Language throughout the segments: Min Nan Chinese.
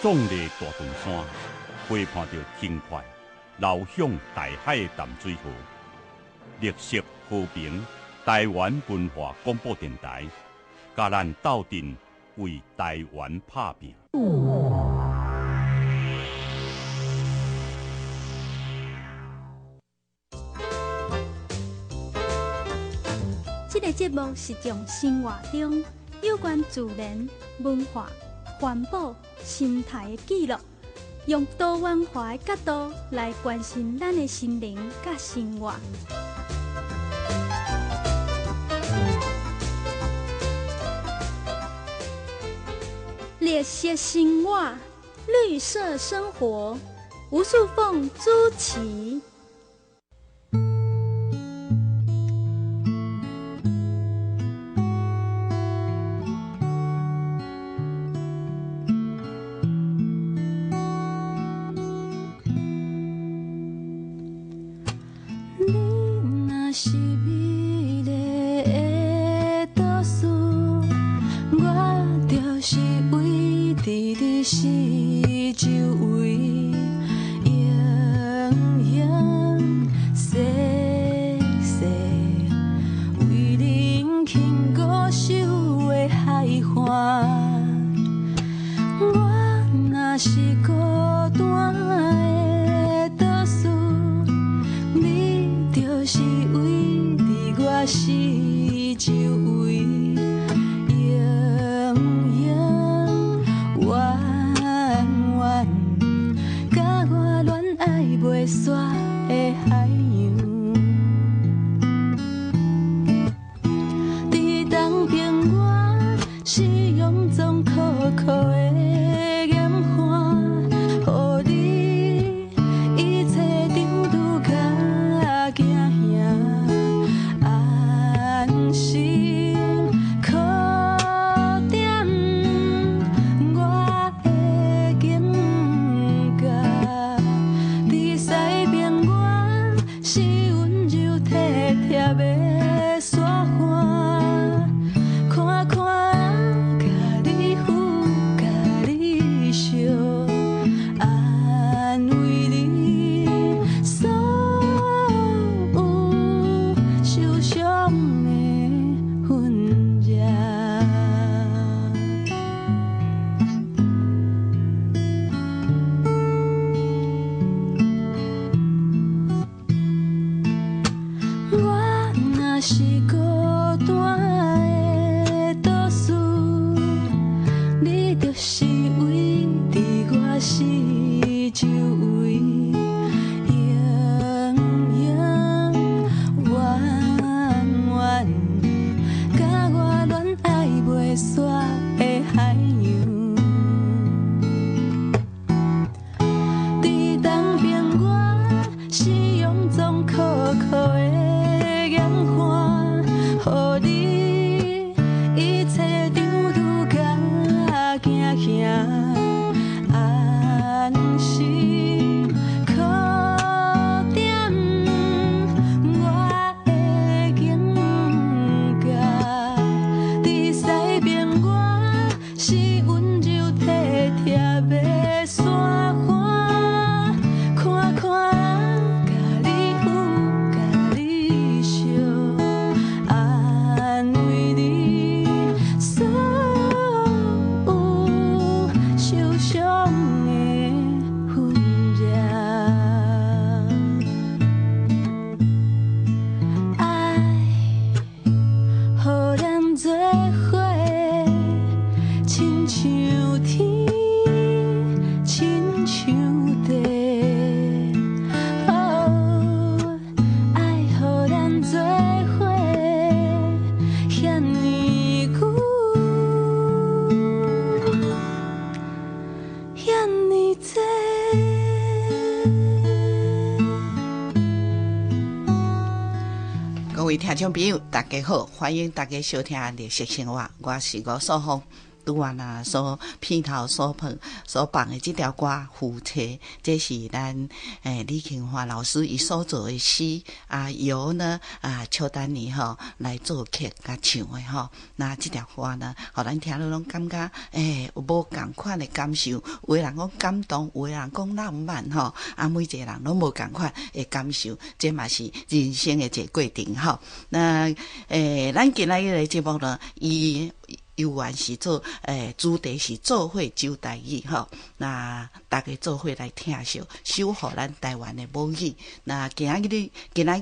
壯麗大屯山，陪伴著輕快流向大海的淡水河。綠色和平，台灣文化廣播電臺，共咱鬥陣為台灣拍拚。這個節目是將生活中有關自然、文化、環保、生態的記錄，用多元化的角度來關心咱的心靈佮生活。綠色生活，綠色生活，吳素鳳主持。聽眾朋友，大家好，歡迎大家收聽《綠色生活》，我是吳素鳳。拄仔若所片頭所放所放的這條歌《夫妻》，這是咱李慶華老師伊所做的詩啊，由呢邱丹妮吼來作曲佮唱的吼。那這條歌呢，予咱聽了攏感覺有無仝款的感受，有的人講感動，有的人講浪漫吼，啊，每一個人攏無仝款的感受，這嘛是人生的一個過程吼。那咱今仔日的節目呢，伊猶原是做主題是做伙走台語吼，那大家做伙來疼惜守護咱台灣的母語。那今仔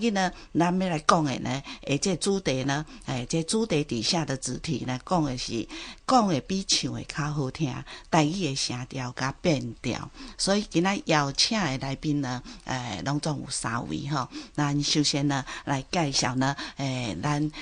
日呢，咱欲來講的呢，這個主題呢，這個主題底下的主題呢，講的是講的比唱的較好聽，台語的聲調佮變調。所以今仔邀請的來賓呢，攏總有三位吼。咱首先呢來介紹呢，咱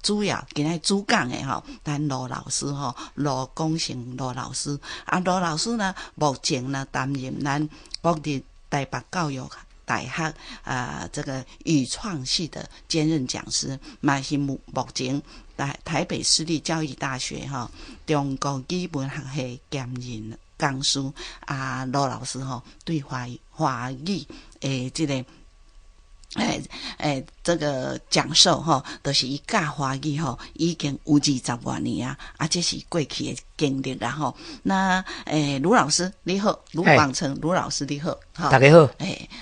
主要今仔主講的吼，咱盧老師吼，盧廣成盧老師。啊，盧老師呢，目前呢擔任咱國立台北教育大學啊，這個語創系的兼任講師，嘛是目前台北市立教育大學吼中國語文學系兼任講師。啊，盧老師吼對華語的這個這個講授吼，就是伊教華語吼，已經有20外年啊，啊，這是過去的經歷啦吼。那盧老師你好，盧廣成盧老師你好，大家好。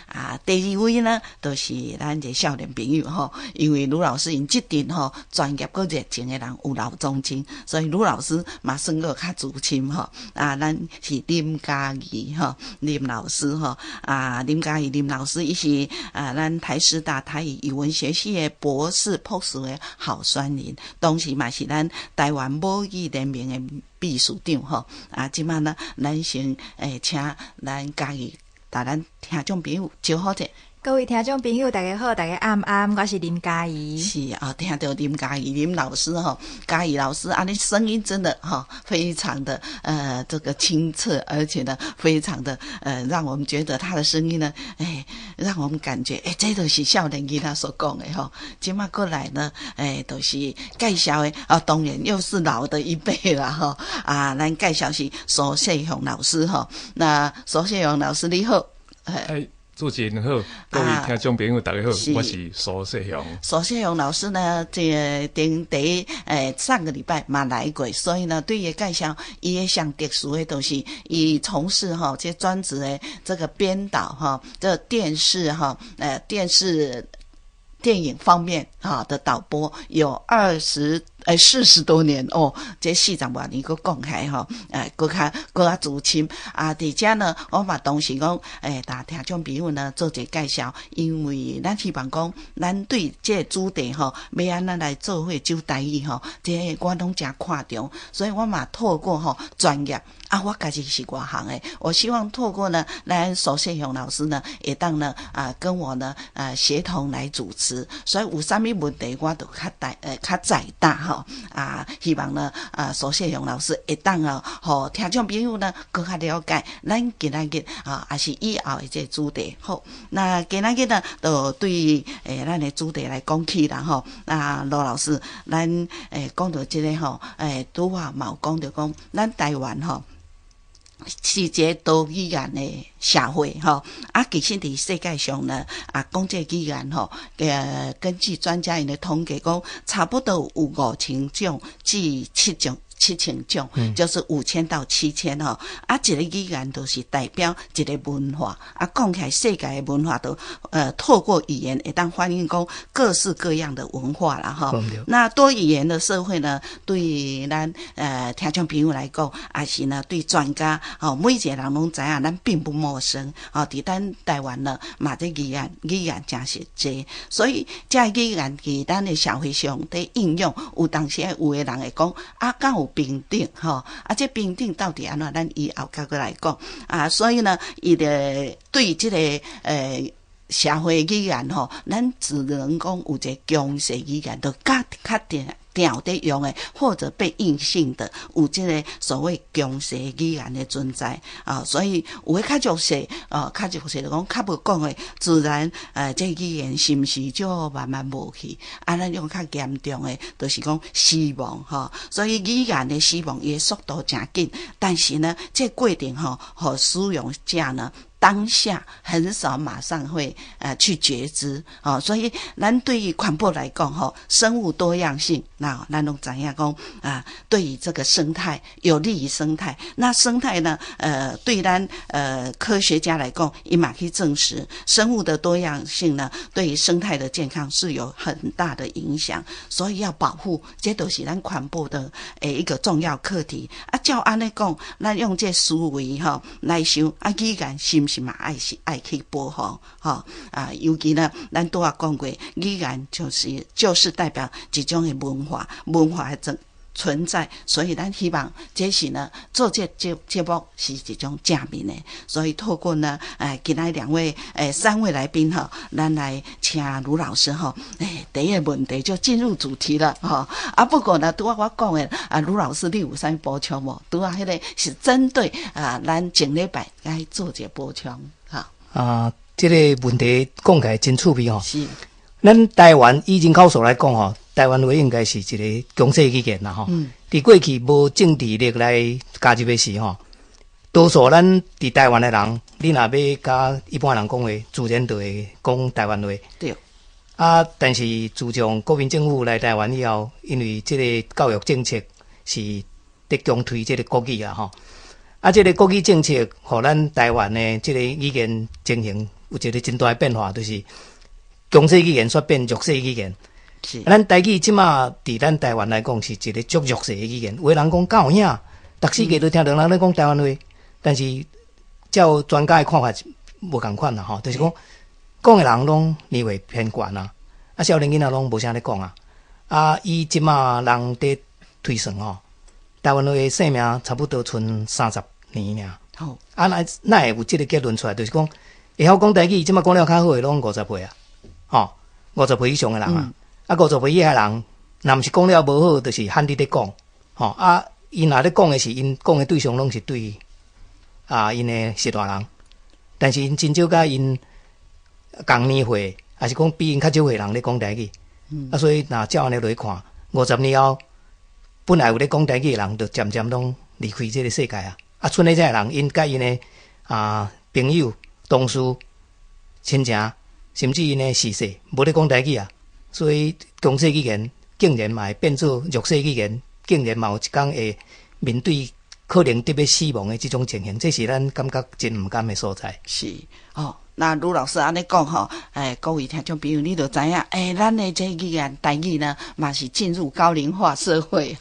啊，第二位呢，就是咱一個少年朋友吼，因為盧老師𪜶這陣吼專業閣熱情的人有老中青，所以盧老師嘛算閣較資深吼。啊，咱是林嘉儀吼，林老師吼，啊，林嘉儀林老師伊是啊，咱台師大台語語文學系的博士、博士的候選人，同時嘛是咱台灣母語聯盟的秘書長吼。啊，這擺呢，咱先請咱嘉儀共咱聽眾朋友招呼者。各位聽眾朋友，大家好，大家暗暗，我是林嘉儀。是啊，聽著林嘉儀林老師吼，嘉儀老師啊，你聲音真的哈，非常的這個清澈，而且呢，非常的讓我們覺得他的聲音呢，讓我們感覺這都是少年囡仔所講的吼。這擺過來呢，都是介紹的啊，當然又是老的一輩啦吼。啊，咱介紹是蘇世雄老師吼。那蘇世雄老師你好。主持人好，各位聽眾朋友大家好，我是蘇世雄。蘇世雄老師呢，這個頂第上個禮拜嘛來過，所以呢，對伊介紹，伊的上特殊的都是伊從事哈這專職的這個編導哈，這電視哈，電視電影方面哈的導播有40多年哦，這40外年閣講起來吼，閣較資深啊！佇遮呢，我嘛同時講，共聽眾朋友呢做一個介紹，因為咱希望講，咱對這個主題吼，欲按怎來做伙走台語吼，這個我攏誠看重，所以我嘛透過吼專業啊，我家己是外行的，我希望透過呢，咱蘇世雄老師呢，會當呢啊跟我呢協同來主持，所以有啥物問題我都較在較在答吼。啊，希望呢，啊，蘇世雄老師會當啊，予聽眾朋友呢，閣較了解咱今仔日啊，抑是以後的這個主題。好，那今仔日呢，就對咱的主題來講起啦吼。那盧老師，咱講著這個吼，拄仔嘛有講著講，咱台灣吼是一個多語言的社會吼，啊，其實佇世界上呢，啊，講這個語言吼，根據專家𪜶的統計講，差不多有5000種至7種。7000種，就是5000到7000吼。啊，一個語言就是代表一個文化。啊，講起來世界的文化都透過語言會當反映講各式各樣的文化啦吼。那多語言的社會呢，對咱聽眾朋友來講，抑是呢對專家吼，每一個人攏知影，咱並不陌生。吼，佇咱台灣呢，嘛這語言誠實濟，所以這語言佇咱的社會上佇應用，有當時有的人會講啊，敢有平等吼？啊，這平等到底按怎？咱以後閣閣來講啊。所以呢，伊就對這個社會語言吼，咱只能講有一個強勢語言，就較較定。定有佇用的，或者被硬性的有這个所謂強勢語言的存在啊，所以有的較弱勢，較弱勢就講較無講的，自然這個語言是毋是就慢慢無去？啊，咱用較嚴重的，就是講死亡吼。所以語言的死亡，伊的速度誠緊，但是呢，這個過程吼，予使用者呢，當下很少馬上會去覺知，哦，所以咱對於環保來講，吼，生物多樣性，那咱攏知影講啊，對於這個生態有利於生態。那生態呢，對咱科學家來講，伊嘛去證實生物的多樣性呢，對於生態的健康是有很大的影響，所以要保護，這都是咱環保的一個重要課題。啊，照按呢講，咱用這思維吼來想，啊，語言是毋是嘛愛是愛去保護，吼啊，尤其呢，咱拄仔講過，語言就是代表一種的文化，文化的存在，所以咱希望這是呢做這節目是一種正面的，所以透過呢，今仔兩位三位來賓吼，咱來請盧老師吼，第一個問題就進入主題了吼。啊，不過呢，拄仔我講的啊，盧老師你有啥物補充無？拄仔彼個是針對啊，咱前禮拜來做一個補充，吼。啊，這個問題講起來真趣味吼。是。咱台灣以人口數來講吼，台灣話應該是一個強勢語言啦吼。佇過去無政治力來加入的時吼，多數咱佇台灣的人，你若欲佮一般人講話，自然就會講台灣話。啊，但是自從國民政府來台灣以後，因為這個教育政策是佇強推這個國語啊吼。啊，這個國語政策，予咱台灣的這個語言情形有一個真大的變化，就是強勢語言煞變弱勢語言。咱台語這馬佇咱台灣來講是一個足弱勢的語言。有的人講敢有影，逐世界都聽著人咧講台灣話，但是照專家的看法無仝款啦吼，就是講講的人攏年歲偏懸啊，啊少年囡仔攏無啥咧講啊。啊，以這馬人佇推算吼，台灣話的壽命差不多賰30年爾。啊，哪會有這個結論出來？就是講會曉講台語，這馬講了較好的攏50歲啊，吼，五十歲以上的人啊。啊，五十歲以下人，若毋是講了無好，就是漢字咧講，吼啊，𪜶若咧講的是，𪜶講的對象攏是對啊，𪜶的序大人，但是𪜶真少佮𪜶仝年歲，抑是講比𪜶較少歲人咧講台語。啊，所以若照按呢落去看，50年後，本來有咧講台語的人，就漸漸攏離開這个世界啊。啊，賰咧這个人，𪜶佮𪜶的啊朋友、同事、親情，甚至𪜶的序細，無咧講台語啊。所以強勢語言竟然嘛會變做弱勢語言，竟然嘛有一工會面對可能得欲死亡的這種情形，這是咱感覺真毋甘的所在。是哦，那盧老師按呢講吼，各位聽眾朋友，你就知影，咱的這語言台語呢，嘛是進入高齡化社會，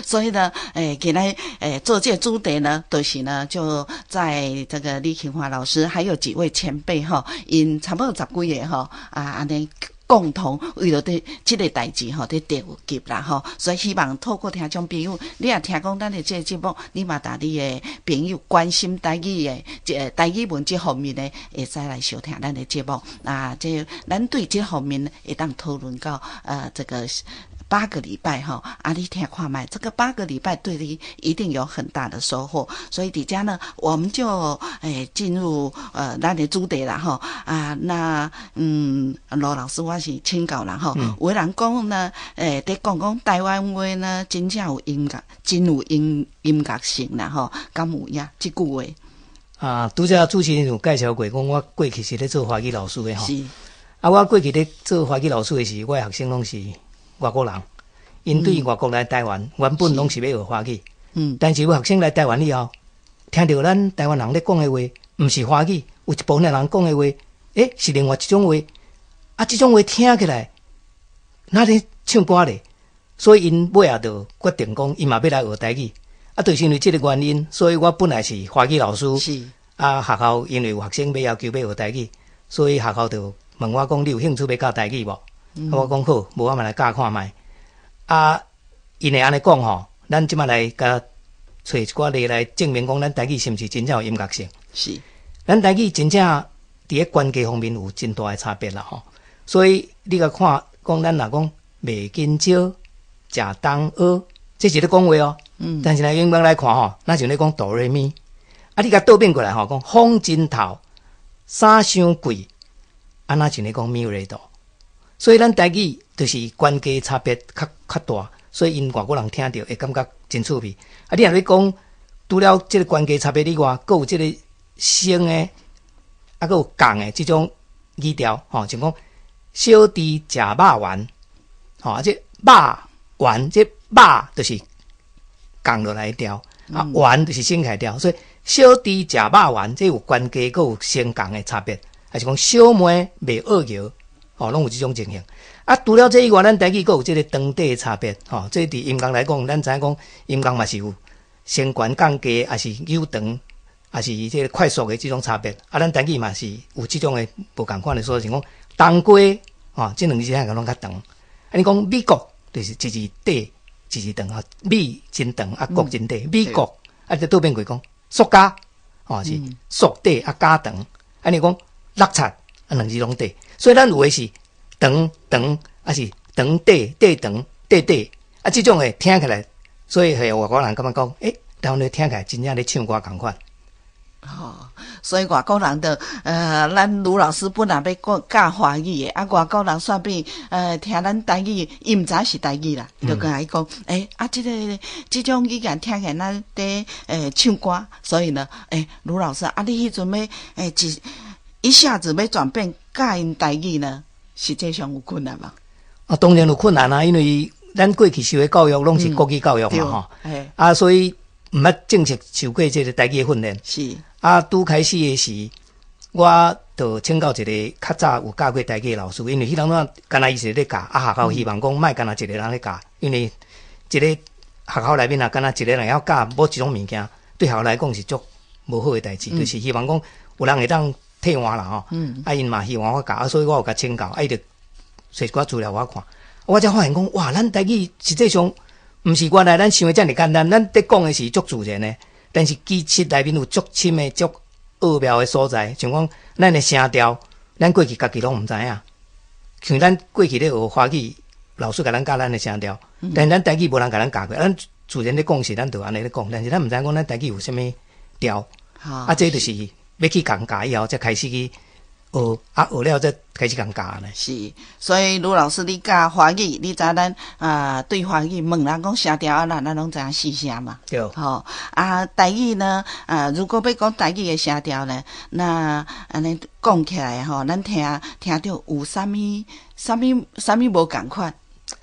所以呢，今仔做這個主題呢，就是呢，就在這個李慶華老師還有幾位前輩吼，𪜶差不多十幾个吼，啊，按呢。共同為著佇這个代誌吼，佇著急啦吼，所以希望透過聽眾朋友，你若聽講咱的這个節目，你嘛帶你的朋友關心台語的，這台語文這方面的，會使來收聽咱的節目。啊，這咱對這方面會當討論到這個八個禮拜吼，啊，你聽看覓，這個八個禮拜對你一定有很大的收穫。所以佇遮呢，我們就進入咱的主題啦吼。啊，那盧老師我是請教啦吼。有的人講呢，佇講講台灣話呢，真正有音樂，真有音樂性啦吼，敢有影這句話？啊，拄才主持人有介紹過，講我過去是咧做華語老師的吼。是。啊，我過去咧做華語老師的時，我的學生攏是外國人，𪜶對外國來台灣，原本攏是欲學華語。但是有學生來台灣以後，聽著咱台灣人咧講的話，毋是華語，有一部分的人講的話，是另外一種話。啊，這種話聽起來，若咧唱歌咧，所以𪜶尾仔就決定講，伊嘛欲來學台語。啊，就是因為這个原因，所以我本來是華語老師。啊，學校因為有學生欲要求欲學台語，所以學校就問我講：你有興趣欲教台語無？我講好，無我嘛來教看覓。啊，𪜶會按呢講吼，咱這馬來共揣一寡例來證明講，咱台語是毋是真正有音樂性？咱台語真正佇咧關係方面有真大的差別啦吼。所以你共看，講咱若講袂緊招，食東蚵，這是咧講話哦。但是若英文來看吼，若像咧講哆來咪。啊，你共倒變過來吼，講風真透，衫傷貴，啊，若像咧講咪來哆。所以咱台語就是懸低差別較較大，所以𪜶外國人聽著會感覺真趣味。啊，你若咧講除了這个懸低差別以外，閣有這个升的，啊，閣有降的這種語調，吼，像講小豬食肉丸，吼，啊，這肉丸，這肉就是降落來的調，啊，丸就是升起來調，所以小豬食肉丸，這有懸低閣有升降的差別，還是講小妹袂僫搖，吼，攏有這種情形。啊，除了這以外，咱台語閣有這个長短的差別，吼，這佇音樂來講，咱知影講音樂嘛是有升懸降低，抑是悠長，抑是這个快速的這種差別。啊，咱台語嘛是有這種的無仝款的，所以像講冬瓜，吼，這兩字聽起來攏較長。啊，你講美國就是一字短，一字長啊，美真長，啊國真短，美國啊，這倒變過講塑膠，吼是塑短啊膠長。啊，你講落漆啊，兩字攏短，所以咱有的是長長，抑是長短短長短短，啊，這種的聽起來，所以予外國人感覺講，欸，台灣話聽起來真正咧唱歌仝款。吼，所以外國人就，咱盧老師本來欲講教華語的，啊，外國人煞變，聽咱台語，伊毋知影是台語啦，就共伊講，欸，啊，這个這種語言聽起來咱佇唱歌，所以呢，欸，盧老師，啊，你彼陣欲，欸，一下子欲轉變教𪜶台語呢，實際上有困難無？啊，當然有困難啊，因為咱過去受的教育攏是國語教育嘛，吼，啊，所以毋捌正式受過這个台語的訓練。啊，拄開始的時，我就請教一个較早有教過台語的老師，因為彼當陣干焦伊一个咧教，啊，學校希望講莫干焦一个人咧教，因為一个學校內面啊，干焦一个人會曉教某一種物件，對學校來講是足無好的代誌，就是希望講有人會當替換啦吼。啊，𪜶嘛希望我教，啊，所以我有共請教，啊，伊就揣一寡資料予我看，我才發現講，哇，咱台語實際上毋是原來咱想的遮爾簡單，咱佇講的是足自然的。但是其實內面有足深的、足奧妙的所在，像講咱的聲調，咱過去家己攏毋知影。像咱過去咧學華語，老師共咱教咱的聲調，但是咱台語無人共咱教過，咱自然咧講時，咱就按呢咧講，但是咱毋知影講咱台語有啥物調。啊，這就是欲去共教以後，才開始去學，啊，學了才開始共教呢。是，所以盧老師，你教華語，你知咱啊對華語問人講聲調按怎，咱攏知影四聲嘛。對。吼，啊，台語呢？啊，如果欲講台語的聲調呢，那按呢講起來吼，咱聽聽著有啥物、啥物、啥物無仝款，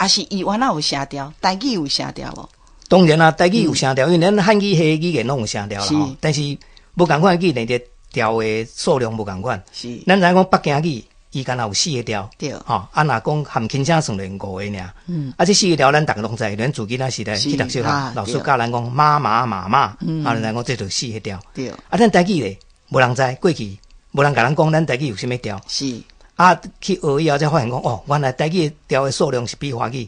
抑是伊原來有聲調，台語有聲調無？當然啦，台語有聲調，因為咱漢語系語言攏有聲調啦吼。但是無仝款語言的調的數量無仝款。咱知影講北京語，伊干焦有四个調。吼，啊，若講含輕聲算咧五个爾。啊，這四个調咱逐个攏知，咱自囡仔時代去讀小學，老師教咱講媽媽媽媽，啊，咱知講這就四个調。啊，咱台語咧，無人知，過去無人共咱講咱台語有啥物調。啊，去學以後才發現講，哦，原來台語的調的數量是比華語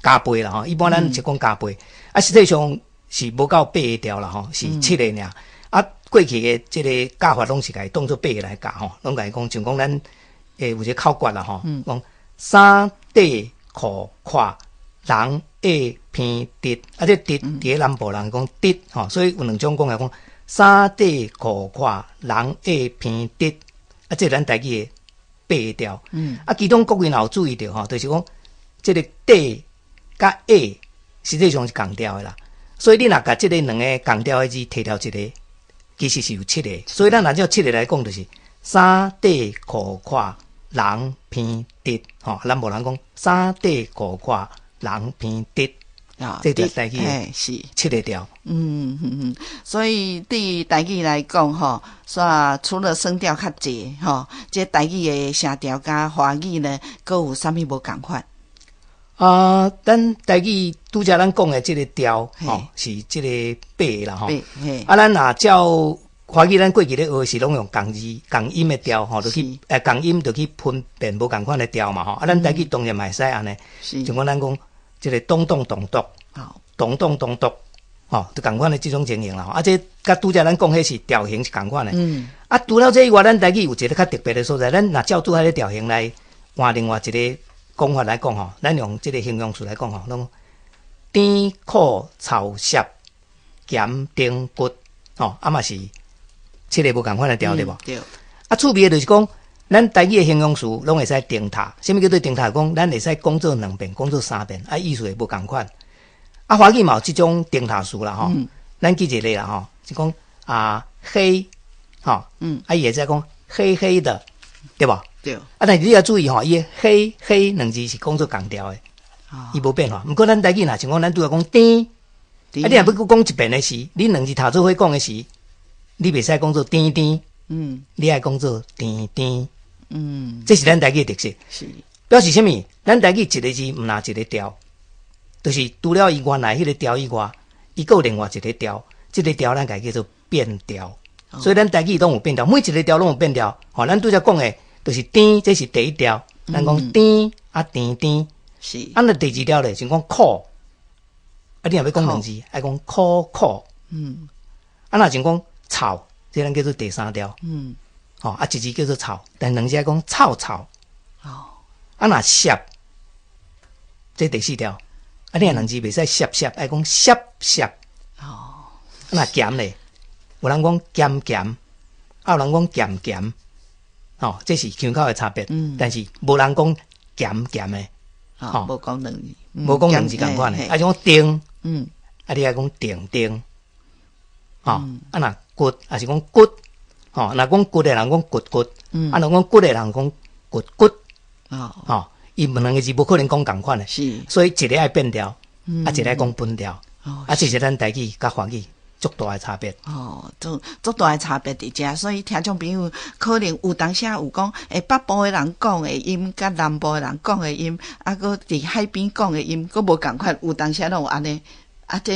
加倍啦吼。一般咱是講加倍，啊，實際上是無夠八个調啦吼，是七个爾。啊，過去的這个教法攏是共伊當做八个來教吼，攏共伊講，像講咱會有一个口訣啦吼，講衫短褲闊，人矮鼻直，啊，這直佇咧南部人講直吼，所以有兩種講來講，衫短褲闊，人矮鼻直，啊，這咱台語的八个調。啊，其中各位若有注意著吼，就是講這个短佮矮實際上是仝調的啦，所以你若共這个兩个仝調的字提掉一个，其實是有七個，所以咱按照七个來講，就是衫短褲闊，人鼻直，吼，南部人講衫短褲闊，人鼻直，啊，這就是台語的是七个調。所以對台語來講，吼，煞除了聲調較濟，吼，這台語的聲調佮華語呢，閣有啥物無仝款？啊，咱台語拄才咱講的這个調，吼，是這个八个啦，吼。啊，咱若照華語，咱過去咧學是攏用仝字、仝音的調，吼，就去仝音就去分辨無仝款的調嘛，吼。啊，咱台語當然嘛會使按呢，像講咱講這个咚咚咚咚，咚咚咚咚，吼，就仝款的這種情形啦。啊，這佮拄才咱講彼是調型是仝款的。啊，除了這以外，咱台語有一个較特別的所在，咱若照拄仔彼个調型來換另外一个講法來講吼，咱用這个形容詞來講吼，攏甜苦臭澀鹹甜骨，吼，啊嘛是七个無仝款的調，對無？對。啊，趣味的就是講，咱台語的形容詞攏會使重疊。啥物叫做重疊？講咱會使講做兩遍，講做三遍，啊，意思會無仝款。啊，華語嘛有這種重疊詞啦，吼。咱舉一個例啦，吼，就講啊黑，吼，啊伊會使講黑黑的，對無？對。啊，但是你要注意吼，伊的黑黑兩字是講做仝調的，伊無變化。毋過咱台語若像講咱拄仔講甜，啊，你若欲閣講一遍的時，你兩字疊做伙講的時，你袂使講做甜甜，你愛講做甜甜，這是咱台語的特色。表示啥物？咱台語一個字毋若一個調，就是除了伊原來彼個調以外，伊閣有另外一個調，這個調咱共伊叫做變調。所以咱台語攏有變調，每一個調攏有變調。吼，咱拄才講的，就是甜，這是第一調，咱講甜啊甜甜。啊，若第二調咧，像講苦，啊，你若欲講兩字，愛講苦苦。啊，若像講臭，這咱叫做第三調。吼，啊，一字叫做臭，但兩字愛講臭臭。啊，若澀，這第四調。啊，你若兩字袂使澀澀，愛講澀澀。啊，若鹹咧，有人講鹹鹹，啊，有人講鹹鹹。吼，這是腔口的差別。但是無人講鹹鹹的。吼，無講兩字，無講兩字仝款的。啊，像講定，啊，你愛講定定。吼，啊，若骨，也是講骨。吼，若講骨的人講骨骨。啊，若講骨的人講骨骨。吼，伊兩個字無可能講仝款的。所以一個愛變調，啊，一個愛講本調。啊，這是咱台語佮華語足大的差別。哦，足足大的差別佇遮，所以聽眾朋友可能有當時有講，北部的人講的音，佮南部的人講的音，啊，閣佇海邊講的音，閣無仝款，有當時攏有按呢，啊，這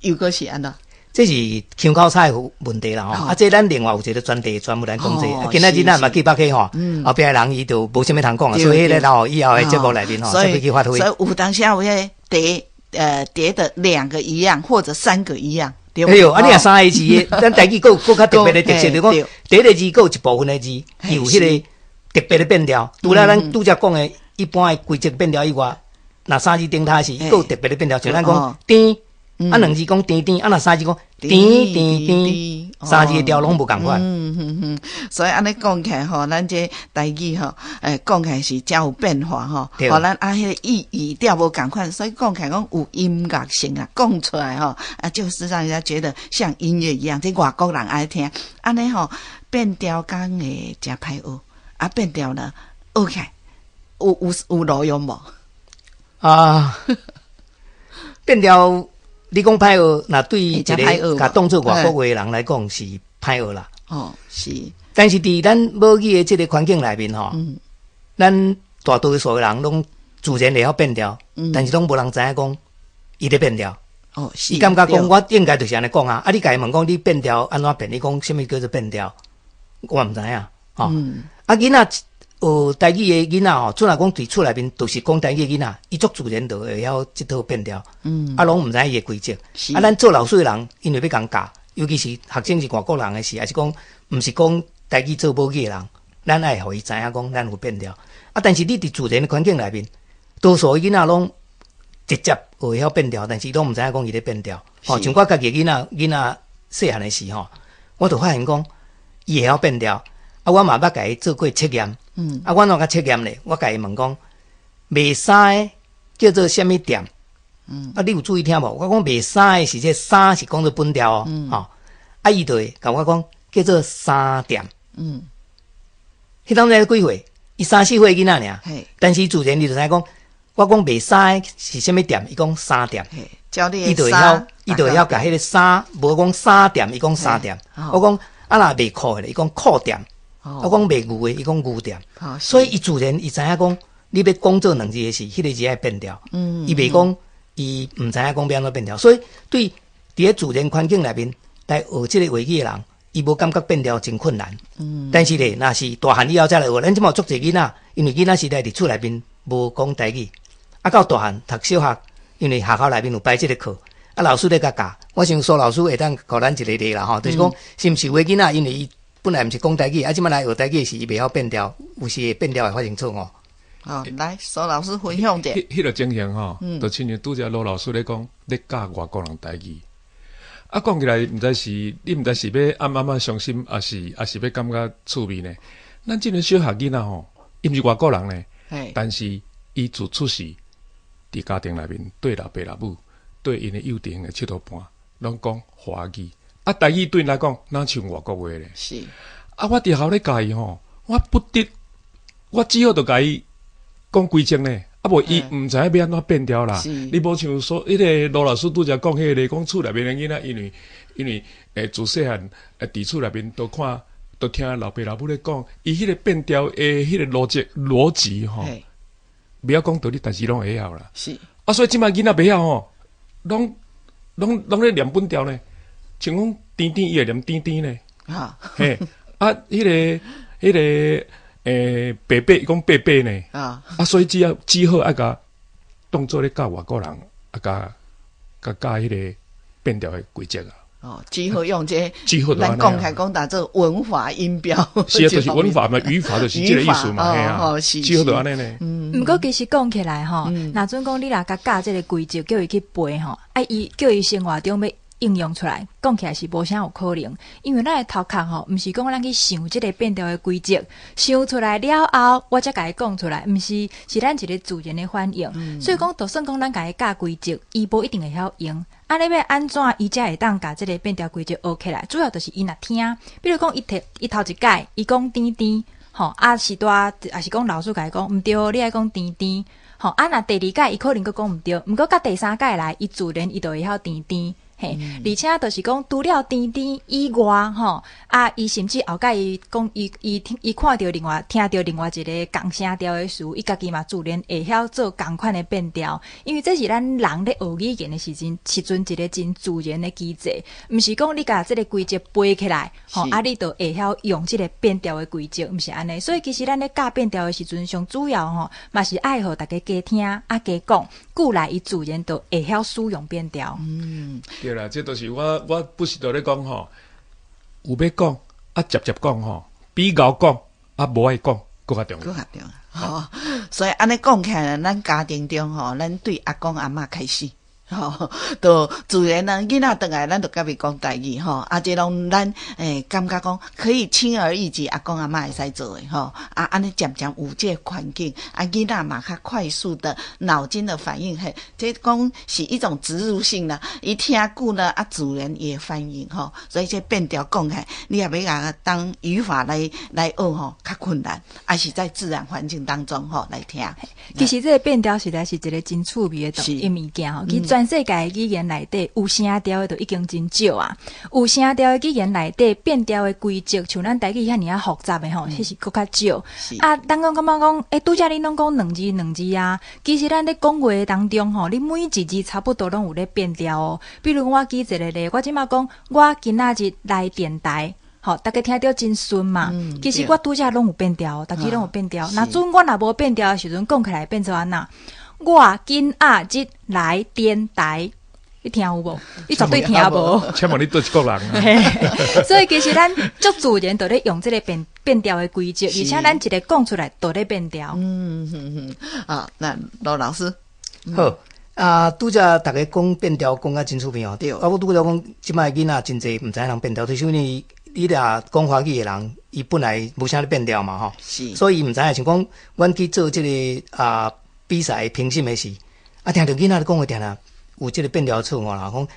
又閣是按怎？這是腔口差的問題啦吼。啊，這咱另外有一個專題專門來講這個。今仔日咱嘛記北去吼，後壁的人伊就無啥物通講啊，所以彼個留予以後的節目內面吼，才欲去發揮。所以有當時有彼个疊的兩個一樣，或者三個一樣。對哦，啊，你若三個字的，咱台語閣有閣較特別的特色，就是講第一個字閣有一部分的字，伊有彼個特別的變調。除了咱拄才講的一般的規則變調以外，若三字重疊時，伊閣有特別的變調，像咱講甜，啊兩字講甜甜，啊若三字講甜甜甜，三字的調攏無仝款。所以按呢講起來吼，咱這台語吼，講起來是誠有變化吼。予咱啊，彼个意語調無仝款，所以講起來講有音樂性啊，講出來吼，啊，就是讓人家覺得像音樂一樣，這外國人愛聽。按呢吼，變調敢會誠歹學，啊，變調呢，學起來有路用無？啊，變調。你講歹學，若對一個共當做外國話的人來講是歹學啦。哦，是。但是佇咱母語的這個環境內面吼，咱大多數的人攏自然會曉變調，但是攏無人知影講伊咧變調。哦，是。伊感覺講我應該就是按呢講啊，啊，你共伊問講你變調按怎變？伊講啥物叫做變調？我毋知影。吼，啊，囡仔學台語的囡仔吼，厝若講佇厝內面就是講台語的囡仔，伊足自然就會曉這套變調。啊，攏毋知影伊的規則。啊，咱做老師的人，因為欲共教，尤其是學生是外國人的時，抑是講毋是講台語做母語的人，咱愛予伊知影講咱有變調。啊，但是你佇自然的環境內面，多數的囡仔攏直接會曉變調，但是伊攏毋知影講伊咧變調。吼，像我家己的囡仔細漢的時吼，我就發現講伊會曉變調。啊，我嘛捌共伊做過測驗。啊，我按怎共測驗咧？我共伊問講，賣衫的叫做啥物店？啊，你有注意聽無？我講賣衫的時，這衫是講做本調哦。吼，啊，伊就會共我講叫做衫店。彼當陣幾歲？伊三四歲囡仔爾。但是自然伊就知影講，我講賣衫的是啥物店？伊講衫店。伊就會曉，伊就會曉共彼个衫，無講衫店，伊講衫店。我講啊，若賣褲的咧，伊講褲店。我講賣牛的，伊講牛店。所以伊自然伊知影講，你欲講做兩字的時，彼个字愛變調。伊袂講，伊毋知影講欲按怎變調。所以對佇咧自然環境內面來學這個話語的人，伊無感覺變調真困難。但是咧，若是大漢以後才來學，咱這馬有足濟囡仔，因為囡仔時代佇厝內面無講台語，啊到大漢讀小學，因為學校內面有排這個課，啊老師咧共教。我想蘇老師會當予咱一個例啦吼，就是講是毋是有的囡仔，因為伊本來毋是講台語，啊這馬來學台語時，伊袂曉變調，有時會變調會發生錯誤。好，來蘇老師分享者。彼個情形吼，就親像拄才羅老師咧講，咧教外國人台語。啊，講起來，毋知是你毋知是欲暗暗仔傷心，抑是欲感覺趣味呢？咱這个小學囡仔吼，伊毋是外國人呢，但是伊自出世佇家庭內面，對老爸老母，對𪜶的幼稚園的𨑨迌伴，攏講華語。啊，台語對𪜶來講，若像外國話咧。啊，我佇學校咧教伊吼，我不得，我只好就共伊講規則呢。啊，無伊毋知影欲按怎變調啦。你無像說，彼个羅老師拄才講彼个，講厝內面的囡仔，因為自細漢佇厝內面都看，都聽老爸老母咧講，伊彼個變調的彼個邏輯吼，袂曉講道理，但是攏會曉啦。啊，所以這擺囡仔袂曉吼，攏咧念本調呢，像講甜甜，伊會念甜甜呢。嘿，啊，彼个白白，伊講白白呢。啊，所以只好愛共當做咧教外國人，啊，共教彼個變調的規則啊。哦，只好用這個，只好咱講開講當做文法音標。是啊，就是文法嘛，語法就是這個意思嘛，嘿啊，只好就按呢呢。毋過其實講起來吼，若準講你若共教這个規則，叫伊去背吼，啊，伊叫伊生活中欲應用出來，講起來是無啥有可能，因為咱的頭殼吼，毋是講咱去想這个變調的規則，想出來了後，我才共伊講出來，毋是，是咱一个自然的反應。所以講，就算講咱共伊教規則，伊無一定會曉用。啊，你欲按怎伊才會當共這个變調規則學起來？主要就是伊若聽，比如講伊提伊頭一擺，伊講甜甜，吼，啊是拄抑是講老師共伊講毋對，你愛講甜甜，吼，啊若第二擺伊可能閣講毋對，毋過到第三擺來，伊自然伊就會曉甜甜。嘿，而且就是講，除了甜甜以外，吼，啊，伊甚至後蓋伊講，伊伊聽伊看著另外聽著另外一个仝聲調的詞，伊家己嘛自然會曉做仝款的變調。因為這是咱人咧學語言的時陣一个真自然的機制，毋是講你共這个規則背起來，吼，啊，你就會曉用這个變調的規則，毋是按呢。所以其實咱咧教變調的時陣，上主要吼，嘛是愛予逐家加聽啊加講，久來伊自然就會曉使用變調。對啦，這就是我不時都咧講吼，有欲講啊，捷捷講吼，比𠢕講啊，無愛講閣較重要。閣較重要。吼，所以按呢講起來，咱家庭中吼，咱對阿公阿嬤開始。吼，就自然呢，囡仔轉來，咱就共伊講台語吼，啊，這攏咱感覺講可以輕而易舉，阿公阿嬤會使做的吼，啊，按呢漸漸有這個環境，啊，囡仔嘛較快速的腦筋的反應，嘿，這講是一種植入性的，伊聽久呢，啊，自然也反應吼，所以這變調講起來，你若欲共伊當語法來學吼，較困難，抑是在自然環境當中吼來聽。其實這个變調實在是一个真趣味的物件吼，其實全世界的語言內底有聲調的就已經真少啊，有聲調的語言內底變調的規則，像咱台語遐爾仔複雜的吼，彼是閣較少。啊，咱講感覺講，欸，拄才恁攏講兩字兩字啊，其實咱咧講話當中吼，你每一字差不多攏有咧變調哦。比如我舉一个例，我這擺講，我今仔日來電台。吼，逐家聽著真順嘛。其實我拄才攏有變調，逐字攏有變調。若準我若無變調的時陣，講起來變做按怎？我今仔日來電台，你聽有無？你絕對聽無。請問你佗一國人？所以其實咱足自然就咧用這个變調的規則，而且咱一个講出來就咧變調。嗯哼哼，啊，那羅老師，好啊，拄才逐家講變調講甲真趣味哦。對。啊，我拄才講，這擺囡仔真濟毋知影人變調，就是因為你若講華語的人，伊本來無啥咧變調嘛，吼。所以伊毋知影，像講，阮去做這个比賽評審的時，啊，聽著囡仔咧講話，定定有這个變調錯誤啦。講，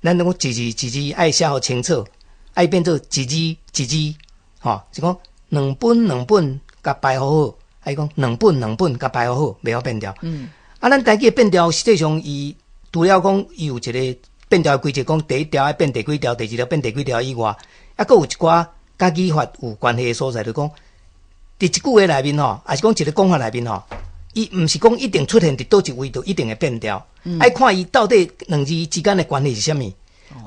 咱攏講一字一字愛寫予清楚，愛變做一字一字，吼，是講兩本兩本共排好好，愛講兩本兩本共排好好，袂曉變調。啊，咱台語的變調，實際上伊除了講伊有一个變調的規則，講第一調愛變第幾調，第二調變第幾調以外，啊，閣有一寡佮語法有關係的所在，就講佇一句話內面吼，抑是講一个講法內面吼，伊毋是講一定出現佇佗一位就一定會變調，愛看伊到底兩字之間的關係是啥物。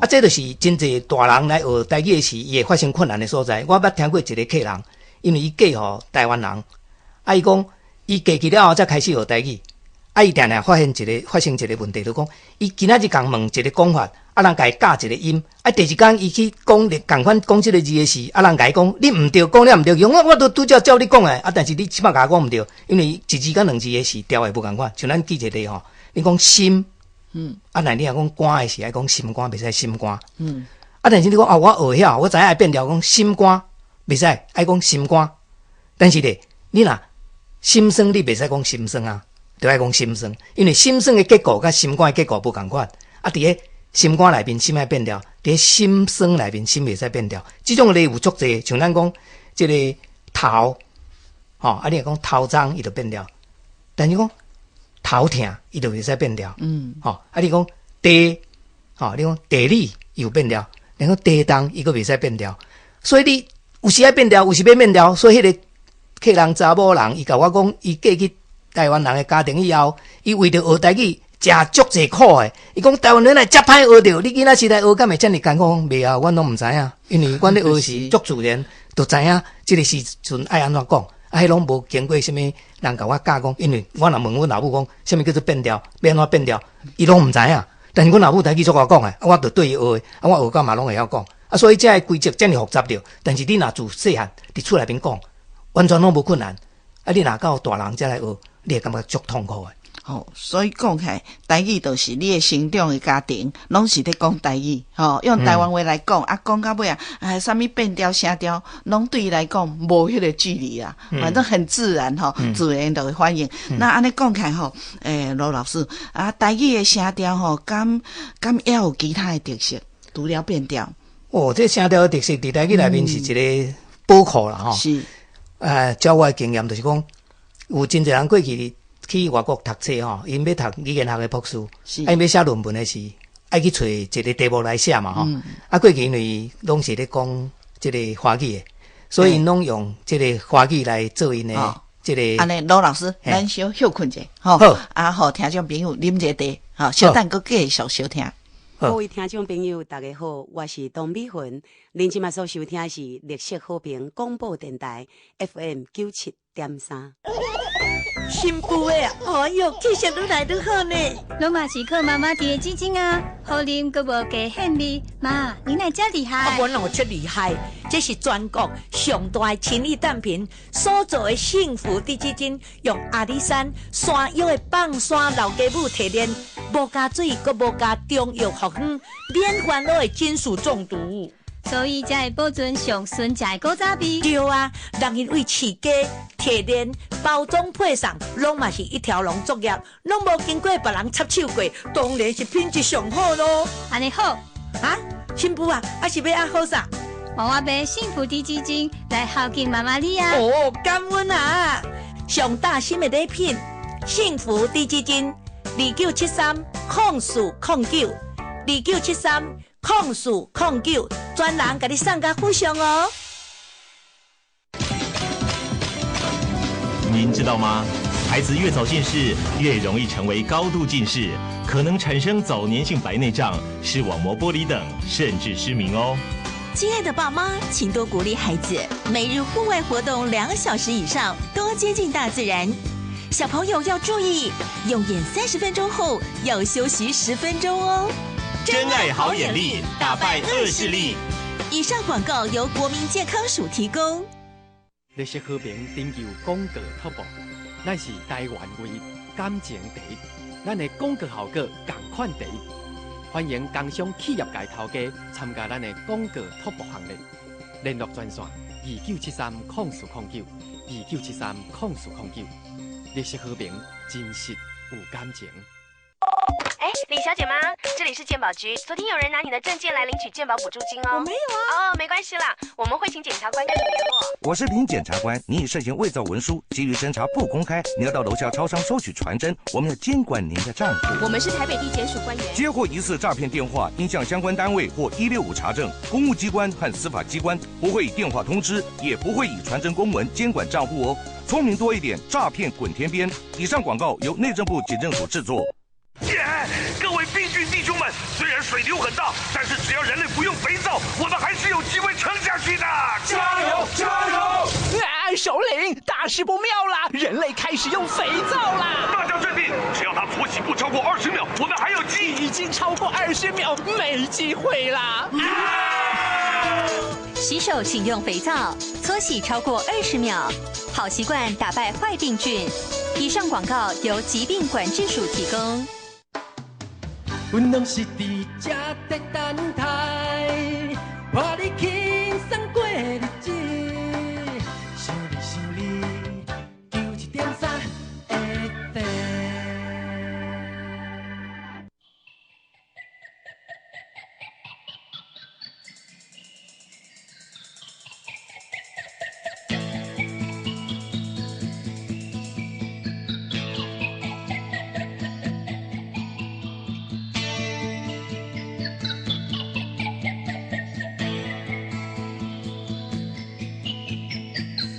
啊，這就是真濟大人來學台語的時，伊會發生困難的所在。我捌聽過一个客人，因為伊嫁予台灣人，啊，伊講伊嫁去了後才開始學台語，啊，伊定定發現一个發生一个問題，就講伊今仔日共問一个講法，啊，人共伊教一个音，啊，第二工伊去講仝款講這个字的時，啊，人共伊講你毋對，講了毋對，伊講我都拄才照你講的，啊，但是你這擺共我講毋對，因為一字佮兩字的是調會無仝款，像咱舉一個例吼，你講心，啊，若你若講肝的時，愛講心肝，袂使心肝，啊，但是你講啊，我學曉，我知影愛變調講心肝，袂使愛講心肝，但是咧，你若心酸，你袂使講心酸啊，就愛講心酸，因為心酸的結構佮心肝的結構無仝款，啊，佇個心肝內面心愛變調，佇個心酸內面心袂使變調。這種例有足濟，像咱講這个頭，吼，啊，你若講頭鬃，伊就變調；但是講頭疼，伊就袂使變調。吼，啊，你講地，吼，你講地理，伊有變調；你講地動，伊閣袂使變調。所以你有時愛變調，有時欲變調。所以彼个客人查某人，伊共我講，伊嫁去台灣人的家庭以後，伊為著學台語。食足濟苦的，伊講台灣人來遮歹學著，你囡仔時代學敢會遮爾艱苦？袂啊，阮攏毋知影，因為阮咧學時足自然，就知影這个時陣愛按怎講，啊，彼攏無經過啥物人共我教講，因為我若問阮老母講，啥物叫做變調，欲按怎變調，伊攏毋知影。但是阮老母台語足𠢕講的，啊，我就對伊學的，啊，我學到嘛攏會曉講，啊，所以這个規則遮爾複雜著，但是你若自細漢佇厝內面講，完全攏無困難。啊，你若到大人才來學，你會感覺足痛苦的。吼，所以講起來，台語就是你的成長的家庭，攏是咧講台語，吼，用台灣話來講，啊，講到尾啊，啊，啥物變調聲調，攏對伊來講無彼个距離啊，反正很自然吼，自然就會反應。那按呢講起來吼，羅老師啊，台語的聲調吼，敢敢猶有其他的特色？除了變調。哦，這聲調的特色佇台語內面是一个寶庫啦，吼。是。照我的經驗就是講，有真濟人過去。去外國讀冊吼，𪜶欲讀語言學的博士，啊，𪜶欲寫論文的時，愛去揣一个題目來寫嘛吼。啊，過去因為攏是咧講這个華語的，所以𪜶攏用這个華語來做𪜶的這個。按呢，羅老師，咱小歇睏者，吼，啊，予聽眾朋友啉一个茶，吼，小等閣繼續收聽。各位聽眾朋友，大家好，我是董美雲，恁這馬所收聽的是綠色和平廣播電臺 FM 97.3。新婦的，哎喲，氣色愈來愈好呢。攏嘛是靠媽媽佇的雞精啊，好啉閣無加獻味。媽，你哪遮厲害？我哪有遮厲害？這是全國上大的親子產品所做的幸福滴雞精，用阿里山山藥的放山老雞母提煉，無加水，閣無加中藥複方，免煩惱的金屬中毒。所以才會保存上純正的古早味。對啊，人𪜶為飼雞、提煉、包裝、配送，攏嘛是一條龍作業，攏無經過別人插手過，當然是品質上好囉。按呢好啊，新婦啊，啊是欲按好啥？我買幸福滴雞精來孝敬媽媽你啊！哦，感恩啊！上大心的禮品，幸福滴雞精，29730409，29730409，專人共你送到府上哦。您知道嗎？孩子越早近視，越容易成為高度近視，可能產生早年性白內障、視網膜剝離等，甚至失明哦。親愛的爸媽，請多鼓勵孩子，每日戶外活動2小時以上，多接近大自然。小朋友要注意，用眼30分鐘後要休息10分鐘哦。真愛好眼力，打敗惡勢力。以上廣告由國民健康署提供。綠色和平拯救廣告突破，咱是台灣唯一感情第一，咱的廣告效果仝款第一。歡迎工商企業界頭家參加咱的廣告突破行列。聯絡專線29730409，29730409。綠色和平，真實有感情。哎，李小姐嗎？這裡是健保局，昨天有人拿你的證件來領取健保補助金哦。我沒有啊。哦，沒關係啦，我們會請檢察官跟你聯絡。我是林檢察官，你已涉嫌偽造文書，基於偵查不公開，你要到樓下超商收取傳真，我們要監管您的賬戶。我們是台北地檢署官員。接獲疑似詐騙電話，應向相關單位或165查證。公務機關和司法機關不會以電話通知，也不會以傳真公文監管賬戶哦。聰明多一點，詐騙滾天邊。以上廣告由內政部警政署製作。耶！各位病菌弟兄們，雖然水流很大，但是只要人類不用肥皂，我們還是有機會撐下去的。加油！加油！啊，首領，大事不妙啦！人類開始用肥皂啦！大家鎮定，只要他搓洗不超過20秒，我們還有機。已經。经超过20秒，沒機會啦！啊！洗手請用肥皂，搓洗超過20秒，好習慣打敗壞病菌。以上廣告由疾病管制署提供。阮攏是佇這在等待，伴你輕鬆過日子。想你想你，91.3 FM。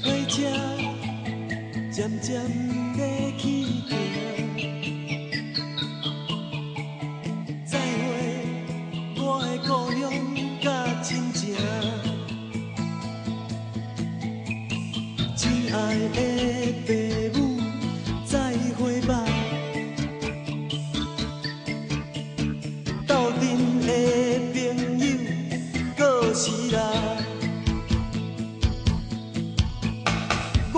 火車漸漸咧去行，再會我的故鄉佮親情，親愛的爸母，再會吧。鬥陣的朋友，過時啦。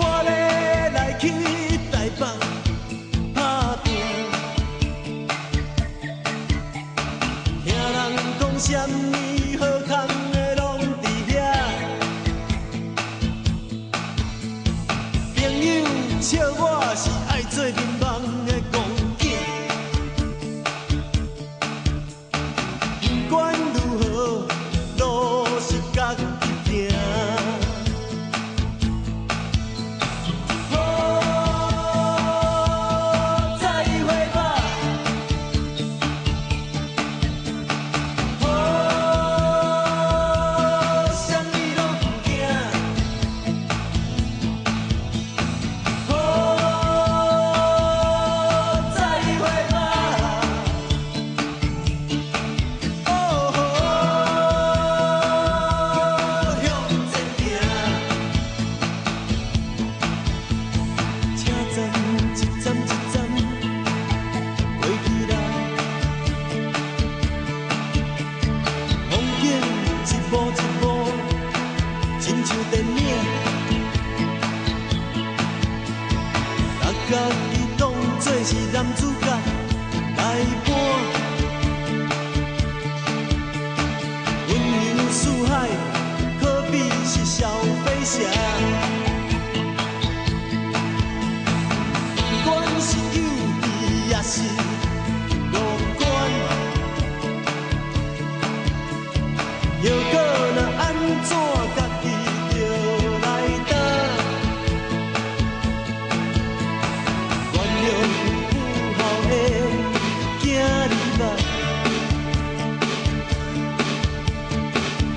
我咧來去台北打拼，聽人講啥物好康的攏佇遐，朋友笑我是愛做眠夢的戇囝，不管如何，路是家己行。再會吧，哦，啥物攏毋驚，哦，再會吧，哦，向前行。車站一站一站過去啦，風景一幕一幕，親像電影，把家己當作是男主角來扮，雲遊四海，可比是小飛俠。不管是幼稚也是樂觀，後果若按怎，家己著來擔。原諒不孝的囝兒吧，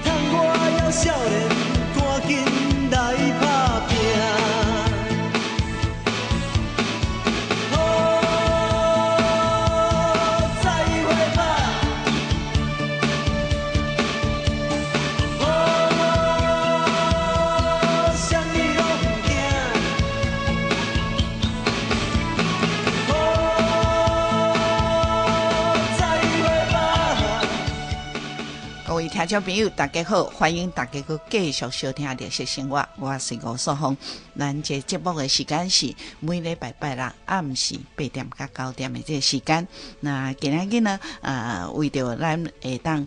趁我猶少年，趕緊來打拼。哦，再會吧。哦，啥物攏毋驚。哦，再會吧。各位聽眾朋友，大家好，歡迎大家閣繼續收聽《綠色生活》，我是吳素芳。咱這節目的時間是每禮拜拜六暗時8點到9點的這個時間。那今仔日呢，為著咱會當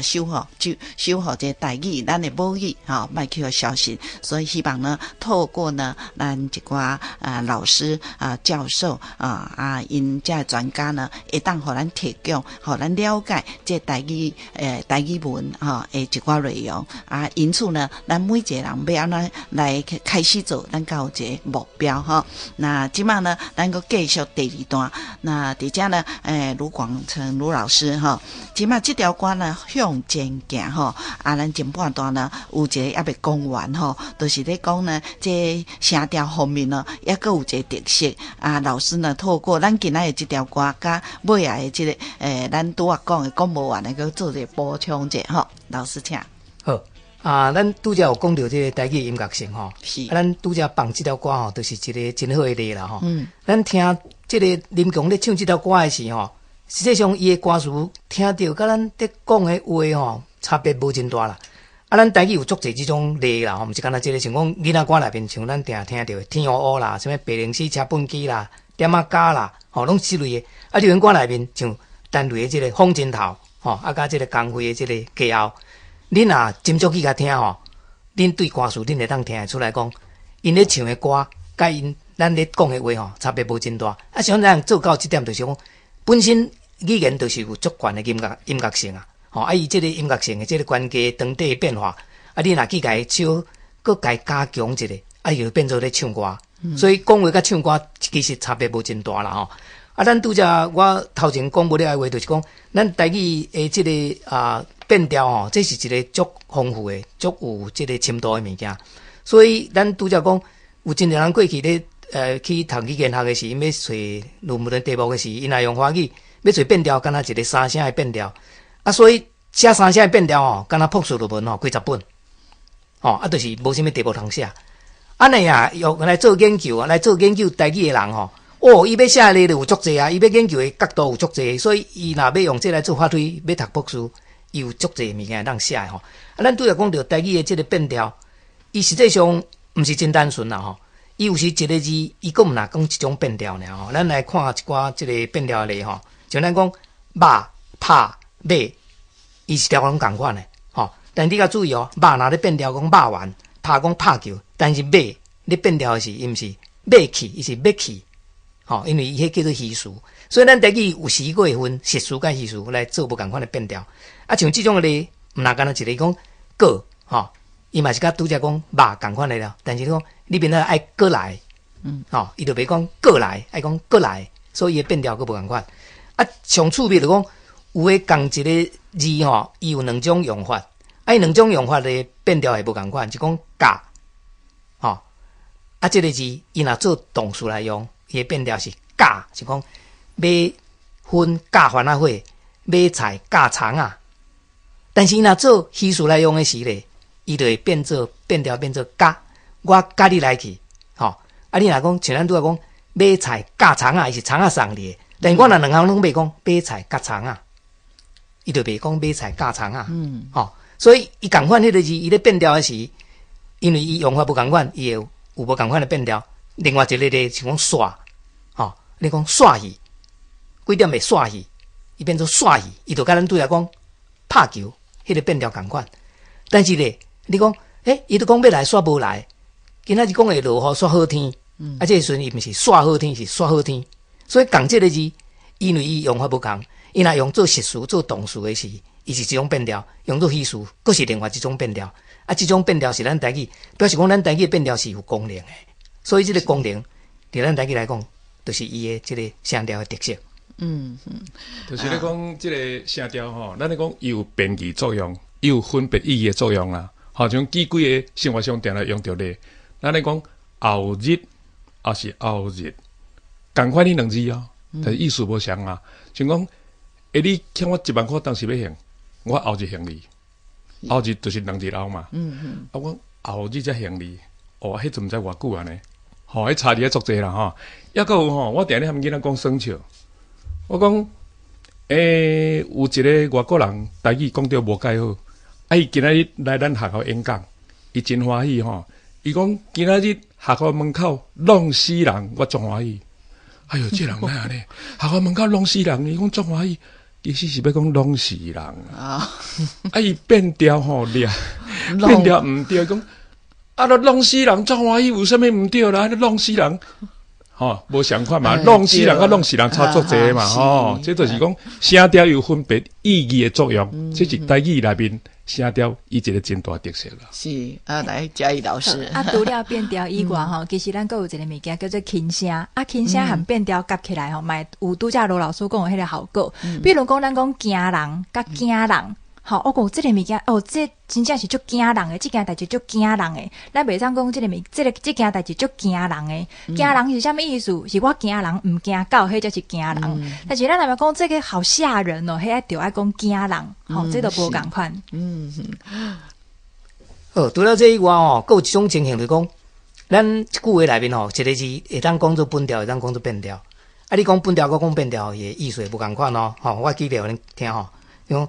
守護就守護這個台語，咱的母語吼，莫去予消失，所以希望呢，透過呢，咱一寡老師教授𪜶這專家呢，會當予咱提供，予咱了解這台語台語文吼的一寡內容啊。因此呢，咱每一個人欲按怎來開始做，咱較有一個目標吼。那這擺呢，咱閣繼續第二段。那佇遮呢，盧廣成盧老師吼，這擺這條歌呢向前行吼，啊，咱前半段呢有一個猶未講完吼，就是咧講呢，這聲調方面呢，猶閣有一個特色啊。老師呢，透過咱今仔的這條歌，佮尾仔的這個咱拄仔講的講無完的，閣做一個補充者吼。老師請。好啊，咱拄才有講著這個台語音樂性吼，是啊，咱拄才放這條歌吼，就是一個真好的例啦吼。嗯。咱聽這個林強咧唱這條歌的時吼，實際上伊的歌詞聽著佮咱咧講的話吼，差別無真大啦。啊，咱台語有足濟這種例啦，吼，毋是干焦這个，像講囡仔歌內面，像咱定聽著的天烏烏啦，啥物白靈絲車畚箕啦，點仔膠啦，吼，攏是這類的。啊，流行歌內面像陳雷的這个風箏頭，吼，啊，佮這个江蕙的這个家後，恁若斟酌去共聽吼，恁對歌詞恁會當聽會出來講，𪜶咧唱的歌，佮𪜶咱咧講的話吼，差別無真大。啊，像咱做到這點，就是講本身語言就是有足懸的音樂性啊。吼，啊，伊這个音樂性的這个關係長短的變化，啊，你若去共伊少閣共伊加強一下，啊，伊就變做咧唱歌。所以講話佮唱歌其實差別無真大啦吼。啊，咱拄才我頭前講無了的話，就是講咱台語的這个啊變調吼，這是一个足豐富的、足有這个深度的物件。所以咱拄才講，有真濟人過去咧，去讀語言學的時，𪜶欲揣論文的題目的時，𪜶若用華語欲揣變調，敢若一个三聲的變調。啊，所以寫三聲的變調吼，敢若博士論文吼，幾十本，吼，啊，就是無啥物題目通寫。按呢啊，用來做研究啊，來做研究台語的人吼，哦，伊欲寫的例就有足濟啊，伊欲研究的角度有足濟，所以伊若欲用這來做發揮，欲讀博士，伊有足濟物件會當寫的吼。啊，咱拄才講著台語的這个變調，伊實際上毋是真單純啦吼，伊有時一个字，伊閣毋若講一種變調爾吼。咱來看一寡這个變調的例吼，像咱講肉、拍、馬，伊是調攏仝款的，吼。但你較注意哦，肉若咧變調講肉丸，拍講拍球，但是馬咧變調的是，伊毋是馬去，伊是欲去，吼，因為伊彼叫做虛詞，所以咱台語有時閣會分實詞佮虛詞來做無仝款的變調。啊，像這種的例，毋若干焦一个講閣，吼，伊嘛是佮拄才講肉仝款的了，但是你講你變做愛閣來，吼，伊就袂講閣來，愛講閣來，所以伊的變調閣無仝款。啊，上趣味就講。有的仝一个字吼，伊有兩種用法，啊，伊兩種用法的變調會無仝款，就講佮，吼，啊，這个字伊若做動詞來用，伊的變調是佮，是講買薰佮番仔火，買菜佮蔥仔。但是伊若做虛詞來用的時咧，伊就會變做變調變做佮，我佮你來去，吼，啊，你若講像咱拄仔講買菜佮蔥仔，伊是蔥仔送你的，但是我若兩項攏欲講買菜佮蔥仔。伊就袂講買菜佮蔥仔，吼，所以伊仝款彼個字，伊咧變調的時，因為伊用法無仝款，伊會有無仝款的變調。另外一個例是講煞，吼，你講煞去，幾點會煞去，伊變做煞去，伊就佮咱拄才講拍球，彼個變調仝款。但是咧，你講，欸，伊都講欲來煞無來，今仔日講會落雨煞好天，啊，這個時陣伊毋是煞好天，是煞好天，所以仝這個字，因為伊用法無仝。伊若用做實詞、做動詞的時，伊是一種變調；用做虛詞，閣是另外一種變調。啊，這種變調是咱台語，表示講咱台語的變調是有功能的。所以這个功能，佇咱台語來講，就是伊的這个聲調的特色。就是咧講這个聲調吼，咱咧講伊有辨義作用，伊有分別意義的作用啦。吼，像舉幾个生活上定來用著咧，咱咧講後日抑是後日，仝款彼兩字哦，但是意思無相啊。像講。欸，你欠我一萬箍，當時欲還，我後日還你。後日就是兩日後嘛。啊，我後日才還你。哦，彼陣毋知偌久按呢。吼，彼差佇咧足濟啦吼。抑閣有吼，我定咧含囡仔講耍笑。我講，欸，有一个外國人台語講著無蓋好，啊，伊今仔日來咱學校演講，伊真歡喜吼。伊講今仔日學校門口弄死人，我足歡喜。哎喲，這人哪按呢？學校門口弄死人，伊講足歡喜。其實是欲講攏死人啊！啊，伊變調吼，掠變調毋對，講啊，都攏死人足歡喜，有啥物毋對啦？攏死人，吼，無相款嘛，攏死人佮弄死人差足濟嘛，吼，這就是講聲調有分別意義的作用，這是台語內面聲調伊一個真大特色啦。是啊，來嘉義老師。啊，除了變調以外吼，其實咱閣有一個物件叫做輕聲。啊，輕聲和變調夾起來吼，嘛會有拄才羅老師講的彼个效果。比如講，咱講驚人佮驚人，吼，我講這個物件，哦，這真正是足驚人的，這件代誌足驚人的。咱袂當講這個物，這个這件代誌足驚人的。驚人是啥物意思？是我驚人，毋驚狗，彼才是驚人。但是咱若欲講這个好嚇人哦，彼個著愛講驚人，吼，這就無仝款。好，除了這以外吼，閣有一種情形就是講，咱一句話內面吼，一个字會當講做本調，會當講做變調。啊，你講本調，佮講變調，伊的意思會無仝款哦。吼，我舉例予恁聽吼，伊講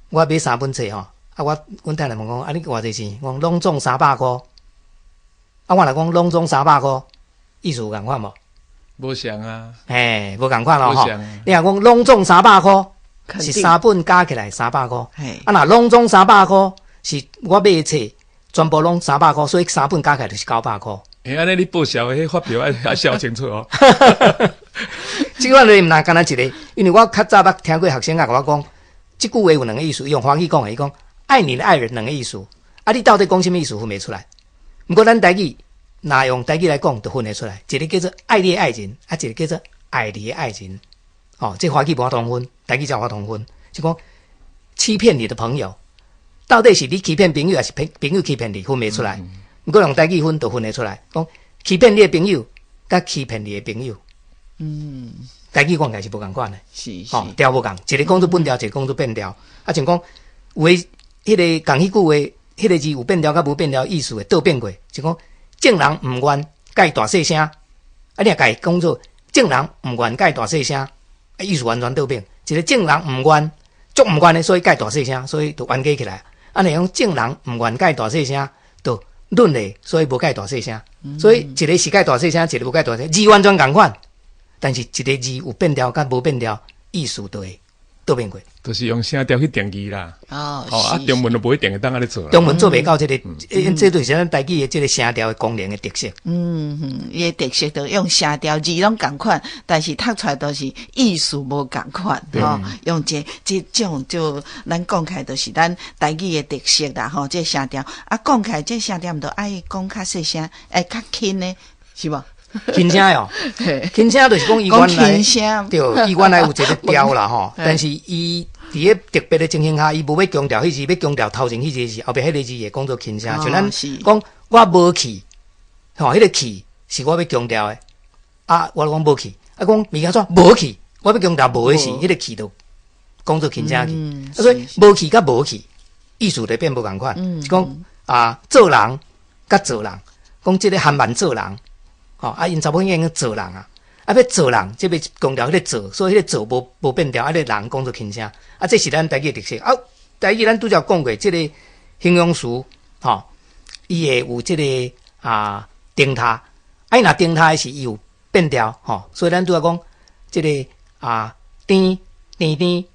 我買三本冊吼，啊，我阮太太問講，啊，你偌濟錢？我講攏總三百箍。啊，我若講攏總三百箍，意思有仝款無？無相啊。嘿，無仝款咯吼。你若講攏總三百箍，是三本加起來三百箍。啊，若攏總三百箍，是我買的冊全部攏三百箍，所以三本加起來就是900箍。欸，按呢你報銷的彼發票愛寫清楚哦。這款就是毋若干焦一个，因為我較早捌聽過學生仔共我講，這句話有兩个意思，伊用華語講的，伊講愛你的愛人兩个意思，啊，你到底講啥物意思分袂出來。毋過咱台語若用台語來講，就分會出來，一个叫做愛你的愛人，啊，一个叫做愛你的愛人。哦，這華語無法通分，台語才有法通分，就講欺騙你的朋友，到底是你欺騙朋友，還是朋友欺騙你，分袂出來。毋過用台語分就分會出來，講欺騙你的朋友，佮欺騙你的朋友。台語講起來是無仝款的，吼，調無仝，一个講做本調，一个講做變調。啊，像講有的彼个仝彼句話，彼个字有變調佮無變調意思會倒變過，就講眾人毋願共伊大細聲，啊，你若共伊講做眾人毋願共伊大細聲，啊，意思完全倒變。一个眾人毋願，足毋願的，所以共伊大細聲，所以就冤家起來。啊，若講眾人毋願共伊大細聲，就論的，所以無共伊大細聲。所以一个是共伊大細聲，一个無共伊大細聲，字完全仝款，但是一个字有變調佮無變調，意思就會倒變過。就是用聲調去定義啦。哦，啊，中文就無一定會當按呢做。中文做袂到這个，這就是咱台語的這个聲調的功能的特色。伊的特色就用聲調，字攏仝款，但是讀出來都是意思無仝款。吼，用這這種就咱講起來就是咱台語的特色啦。吼，這聲調啊，講起來這聲調毋著愛講較細聲，愛較輕的，是無？輕聲哦，輕聲就是講伊原來對，伊原來有一个調啦吼，但是伊佇咧特別的情形下，伊無欲強調彼字，欲強調頭前彼字時，後壁彼个字會講做輕聲。像咱講我無去，吼，彼个去是我欲強調的，啊，我講無去，啊，講物件怎無去，我欲強調無的時，彼个去就講做輕聲去。啊，所以無去佮無去意思就變無仝款。是講啊，做人佮做人，講這个韓萬做人。吼，啊，𪜶查某囝講做人啊，啊，欲做人，這欲強調彼个做，所以彼个做無變調，啊，彼个人講做輕聲，啊，這是咱台語的特色。啊，台語咱拄才講過，這个形容詞，吼，伊會有這个啊定態，啊，伊若定態是伊有變調，吼，所以咱拄才講這个啊甜甜甜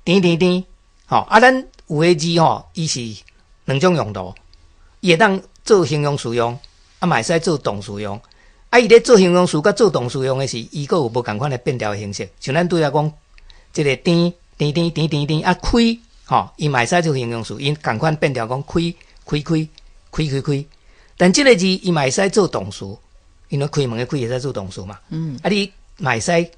甜甜甜，吼，啊，咱有的字吼，伊是兩種用途，伊會當做形容詞用，啊，嘛會使做動詞用。啊！伊咧做形容詞佮做動詞用的時，伊閣有無仝款的變調的形式。像咱拄才講，這个甜甜甜甜甜甜啊開，吼，伊嘛會使做形容詞，伊仝款變調講開開開開開開。但這个字伊嘛會使做動詞，因為開門的開會使做動詞嘛。啊，你嘛會使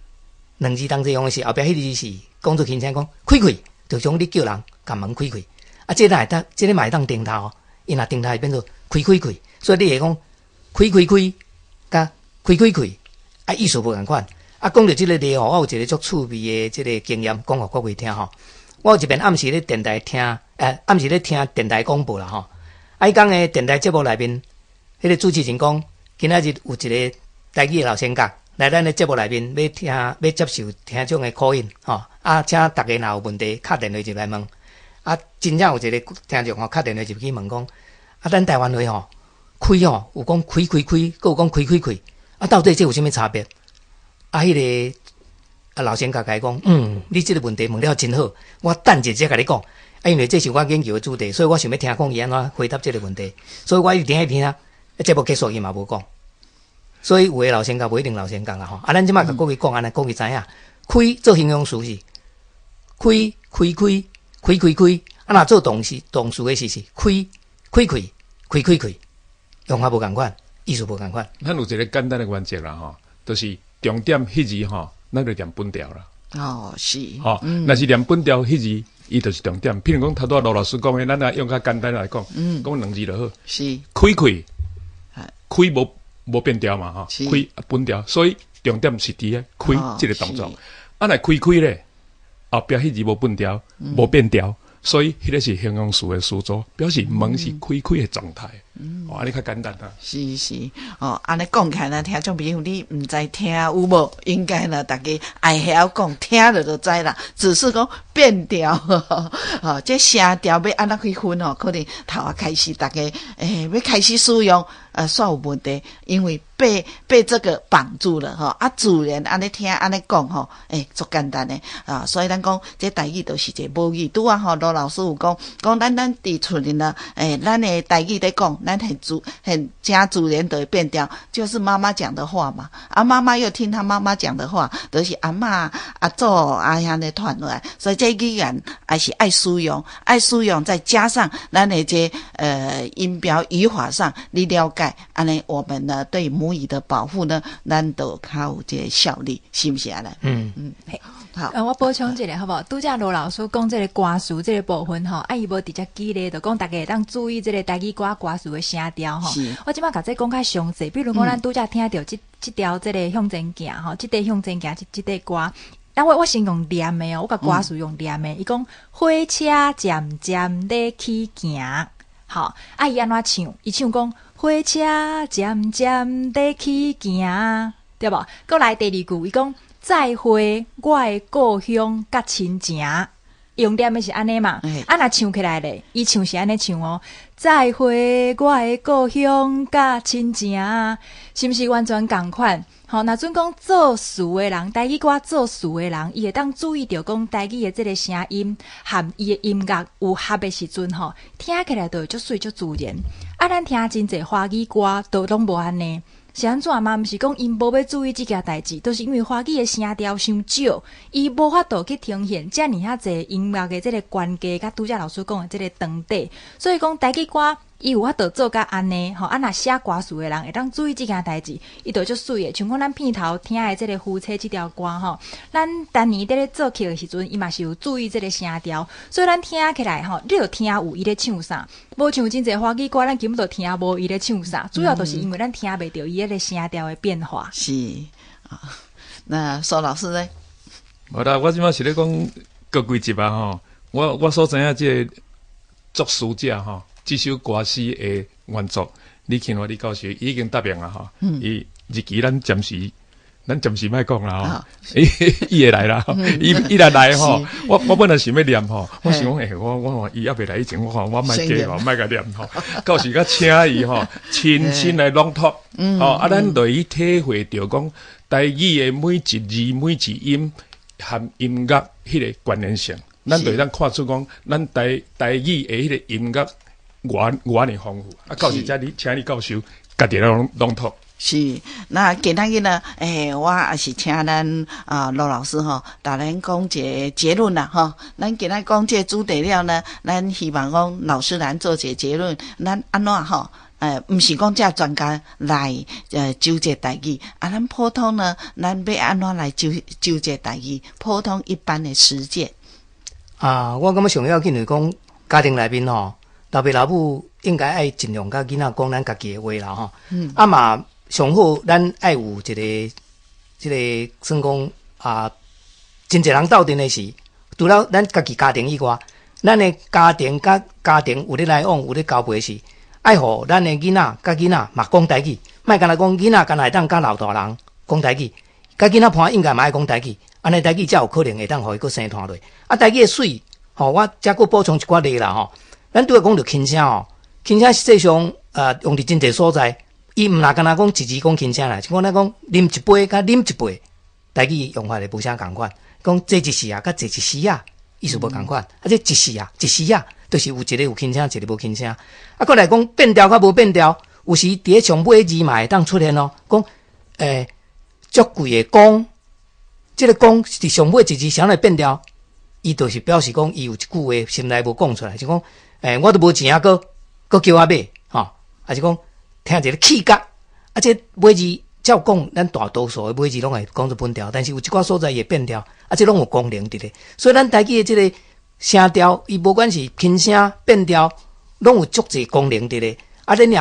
兩字同齊用的時，後壁彼个字是講做輕聲講開開，就像你叫人共門開開。啊，這个會當，這个嘛會當定頭，伊若定頭會變做開開開，所以你會講開開開。佮開開開，啊，意思無仝款。啊，講著這个例吼，我有一个足趣味的這个經驗，講予各位聽吼。我有一遍暗時咧電台聽，暗時咧聽電台廣播啦吼。啊，彼工的電台節目內面，彼个主持人講，今仔日有一个台語的老先覺來咱的節目內面，欲聽，欲接受聽眾的 call in 吼。啊，請逐家若有問題，敲電話入來問。啊，真正有一个聽眾吼，敲電話入去問講，啊，咱台灣話吼。開吼，有講開開開，閣有講開開開，啊，到底這有啥物差別？啊，彼个啊老先覺共伊講，嗯，你這个問題問了真好，我等一下才共你講。啊，因為這是我研究的主題，所以我想欲聽講伊按怎回答這个問題，所以我一直聽一聽，節目結束伊嘛無講。所以有的老先覺無一定老先覺啦吼。啊，咱這擺共各位講，按呢各位知影，開做形容詞是開開開開開開，啊，若做動詞動詞的時是開開開開開開。用法無仝款，意思無仝款。咱有一个簡單的原則啦，吼，就是重點彼字吼，咱就念本調啦。哦，是。吼，若是念本調彼字，伊就是重點。譬如講，頭拄仔羅老師講的，咱來用較簡單來講，講兩字就好。開開，開無變調嘛，吼，開本調，所以重點是佇咧開這个動作。啊，若開開咧，後壁彼字無本調，無變調。所以彼个是形容詞的詞組，表示門是開開的狀態。哦，按呢較簡單啊。是是，哦，按呢講起來呢，聽眾朋友你毋知聽有無？應該呢，大家愛曉講，聽著就知啦。只是講變調，哦，這聲調欲按怎去分哦？可能頭仔開始大家欲開始使用，煞有問題，因為被這個綁住了吼。啊，自然按呢聽按呢講吼，足簡單的啊。所以咱講這台語就是一個母語。拄仔吼，羅老師有講，講咱佇厝裡呢，咱的台語咧講，咱很誠自然就會變調，就是媽媽講的話嘛。啊，媽媽又聽她媽媽講的話，就是阿嬤、阿祖啊按呢傳落來，所以這語言還是愛使用，愛使用，再加上咱的這音標語法上，你了解，按呢我們呢對母語的保護呢，咱就較有這個效力，是毋是按呢？嗯嗯，好。我補充一下好無？拄才羅老師講這個歌詞這個部分吼，啊，伊無直接舉例，就講大家會當注意這個台語歌歌詞的聲調吼。我這擺共這講較詳細，比如講咱拄才聽著這條這個向前行吼，這塊向前行這塊歌，啊，我先用念的哦，我共歌詞用念的，伊講火車漸漸咧去行，吼，啊，伊按怎唱？伊唱講火車漸漸咧去行，對無？閣來第二句，伊講再會我的故鄉佮親情，用念的是按呢嘛？啊，若唱起來咧，伊唱是按呢唱哦。再會我的故鄉佮親情，是毋是完全仝款？吼，若準講作詞的人，台語歌作詞的人，伊會當注意著講台語的這個聲音和伊的音樂有合的時陣吼，聽起來就會足媠足自然。啊，咱聽真濟華語歌都攏無按呢。是按怎嘛？毋是講𪜶無欲注意這件代誌，都是因為華語的聲調傷少，伊無法度去呈現遮爾遐濟音樂的這個關係，佮拄才老師講的這個長短。所以講台語歌伊有法度做甲按呢吼，啊若寫歌詞的人會當注意這件代誌，伊就足媠的。像講咱片頭聽的這個夫妻這條歌吼，咱當年佇咧作曲的時陣，伊嘛是有注意這個聲調，所以咱聽起來吼，你就聽有伊咧唱啥。無像真濟華語歌，咱根本就聽無伊咧唱啥，主要就是因為咱聽袂著伊彼個聲調的變化。是啊，那蘇老師呢？無啦，我這擺是咧講過幾集啊吼，我所知影這個作詞者吼，這首歌詞的原作李慶華李教授已經答應啊吼，伊日期咱暫時莫講啦吼，伊會來啦，伊若來吼，我本來想欲念吼，我想講我看伊猶未來以前，我看我莫加吼，莫共念吼，到時閣請伊吼親身來朗讀，吼啊，咱就去體會著講台語的每一字每一音和音樂彼個關聯性，咱就會當看出講咱台語的彼個音樂偌偌爾豐富，啊，到時才你請李教授家己來朗讀。是，那今仔日呢？我也是請咱啊羅老師吼，共咱講一個結論啦吼。咱今仔講這個主題了呢，咱希望講老師咱做一個結論，咱按怎吼？毋是講這專家來糾這台語，啊，咱普通呢，咱欲按怎來糾這台語？普通一般的實踐。啊，我感覺上要緊就是講家庭內面吼，老爸老母應該愛盡量佮囡仔講咱家己的話啦吼。啊嘛。上好，咱愛有一個，這個算講啊，真濟人鬥陣的時，除了咱家己家庭以外，咱的家庭佮家庭有咧來往，有咧交陪時，愛予咱的囡仔佮囡仔嘛講台語，莫干焦講囡仔干焦會當佮老大人講台語，佮囡仔伴應該嘛愛講台語，按呢台語才有可能會當予伊閣生傳落。啊，台語的媠，吼，我遮閣補充一寡例啦吼。咱拄仔講著輕聲吼，輕聲實際上啊，用佇真濟所在。伊毋若干焦講一字講輕聲啦，像講咱講啉一杯佮啉一杯，台語用法會無啥仝款。講坐一時仔，佮坐一時仔，意思無仝款。啊，這一時仔，一時仔，就是有一個有輕聲，一個無輕聲。啊，閣來講變調佮無變調，有時佇咧上尾字嘛會當出現哦。講足貴的講，這個講佇上尾一字啥來變調？伊就是表示講伊有一句話心內無講出來，就講我都無錢啊，閣閣叫我買，吼，還是講？聽一个氣角，啊，這尾字照講，咱大多數的尾字攏會講做本調，但是有一寡所在會變調，啊，這攏有功能佇咧。所以咱台語的這個聲調，伊無管是輕聲變調，攏有足濟功能佇咧。啊，恁也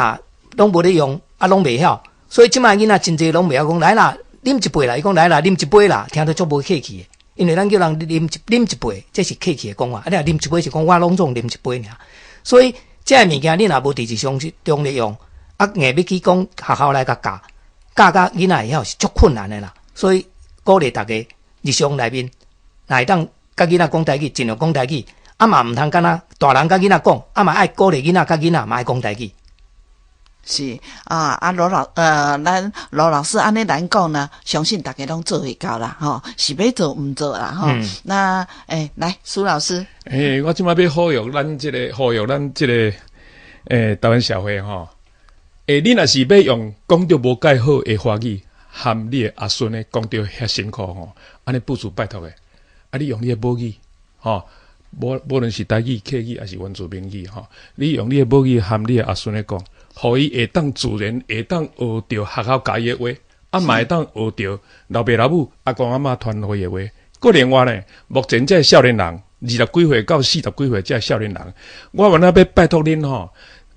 攏無咧用，啊，攏袂曉。所以這擺囡仔真濟攏袂曉講來啦，啉一杯啦，伊講來啦，啉一杯啦，聽著足無客氣的。因為咱叫人啉一杯，這是客氣的講法。啊，你若啉一杯是講我攏總啉一杯爾。所以這个物件你若無佇日常中咧用，啊硬欲去講學校來共教，教甲囡仔會曉是足困難的啦。所以鼓勵大家日常內面，若會當佮囡仔講台語，盡量講台語。啊嘛毋通干焦大人佮囡仔講，啊嘛愛鼓勵囡仔佮囡仔嘛愛講台語。是啊，啊咱羅老師按呢來講呢，相信大家攏做會到啦，吼，是欲做毋做啦，吼。那來蘇老師，我這擺欲呼籲咱這个呼籲咱這个台灣社會吼，你若是欲用講著無蓋好的華語，含你的阿孫咧講著遐辛苦吼，按呢不如拜託的，啊，你用你的母語，吼。無論是台語、客語，抑是原住民語，吼，你用你的母語含你的阿孫咧講，予伊會當自然會當學著學校教伊的話，啊嘛會當學著老爸老母、阿公阿嬤傳予伊的話。閣另外呢，目前這个少年人，20幾歲到40幾歲這个少年人，我嘛欲拜託恁吼，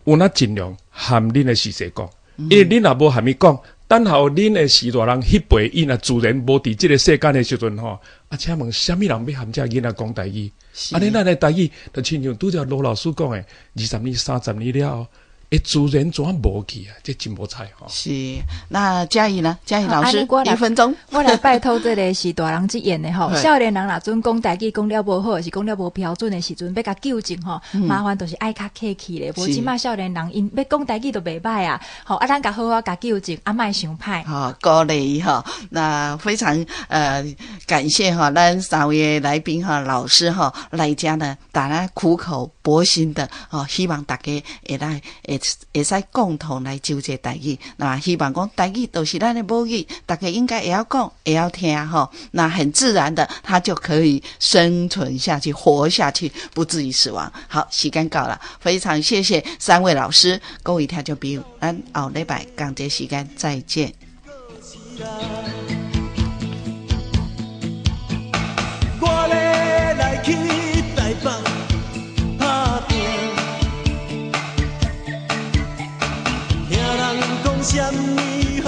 有影盡量含恁的序細講，因為恁若無含伊講，等候恁的序大人彼輩，伊若自然無佇這个世間的時陣吼，啊，請問啥物人欲含這囡仔講台語？按呢，咱的台語就親像拄才羅老師講的，20年、30年了後，會自然怎無去啊？這真無彩吼。是，那嘉怡呢？嘉怡老師，1分鐘。我來拜託這个序大人這緣的吼，少年人若陣講台語講了無好，是講了無標準的時陣，欲共糾正吼，麻煩就是愛較客氣咧。無這馬少年人𪜶欲講台語都袂䆀啊，吼啊，咱共好好共糾正，啊，莫傷歹。好，鼓勵哈，那非常感謝哈，咱三位來賓哈，老師哈來遮呢，大家苦口婆心的哦，希望大家會來會使共同來糾正台語。那希望講台語都是咱的母語，大家應該會曉講，會曉聽哈。那很自然的，它就可以生存下去，活下去，不至於死亡。好，時間到了，非常謝謝三位老師，各位聽眾朋友，咱後禮拜仝這時間再見。我咧來去台北打拚，聽人講啥物